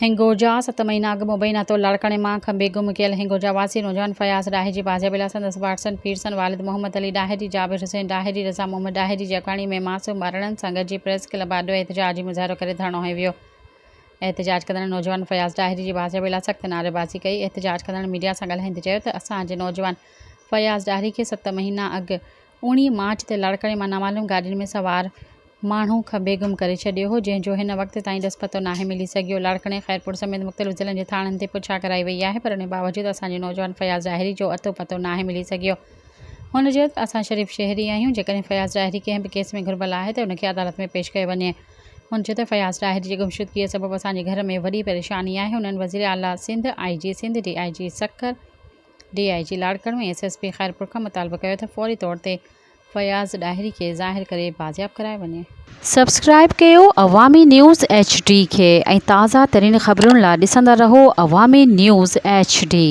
هنگوجا، ست مهينا اڳ مبينا طور لاڙڪاڻي مان کنڀي گم ڪيل هنگوجا واسي نوجوان فياض ڏاهري جي بازيابي لاء سندس وارثن پيرسن والد محمد علي ڏاهري، جابر حسين ڏاهري، رضا محمد ڏاهري جي اڳواڻي ۾ معصوم ٻارڙن سان گڏجي پريس ڪلب آڏو احتجاجي مظاهرو ڪري ڌرڻو هنيو ويو. احتجاج ڪندڙن نوجوان فياض ڏاهري جي بازيابي لاء سخت نعريبازي ڪئي. احتجاج ڪندڙن ميڊيا سان ڳالهائيندي چيو ته اسان جي نوجوان فياض ڏاهري کي ست مهينا اڳ اوڻيهه مارچ تي لاڙڪاڻي مان نامعلوم گاڏين ۾ سوار ماڻهو کنڀي گم ڪري ڇڏيو هو، جنهن جو هن وقت تائين ڏس پتو ناهي ملي سگهيو. لاڙڪاڻي، خيرپور سميت مختلف ضلعن جي ٿاڻن تي پڇا ڪرائي وئي آهي پر ان باوجود اسان جي نوجوان فياض ڏاهري جو اتو پتو ناهي ملي سگهيو. هن چيو ته اسان شريف شهري آهيون، جيڪڏهن فياض ڏاهري ڪنهن به ڪيس ۾ گهربل آهي ته ان کي عدالت ۾ پيش ڪيو وڃي. هن چيو ته فياض ڏاهري جي گمشدگيء سبب اسان جي گهر ۾ وڏي پريشاني آهي. هنن وزيراعليٰ سنڌ، آء جي سنڌ، ڊي I جي سکر، ڊي I جي Larkana ۽ S S P Khairpur کان مطالبو ڪيو ته فوري طور تي فياض ڏاهري کي ظاهر ڪري بازياب ڪرايو وڃي. سبسڪرائيب ڪيو عوامي نيوز ايڇ ڊي کي ۽ تازه ترين خبرن لا ڏسندا رهو عوامي نيوز ايڇ ڊي.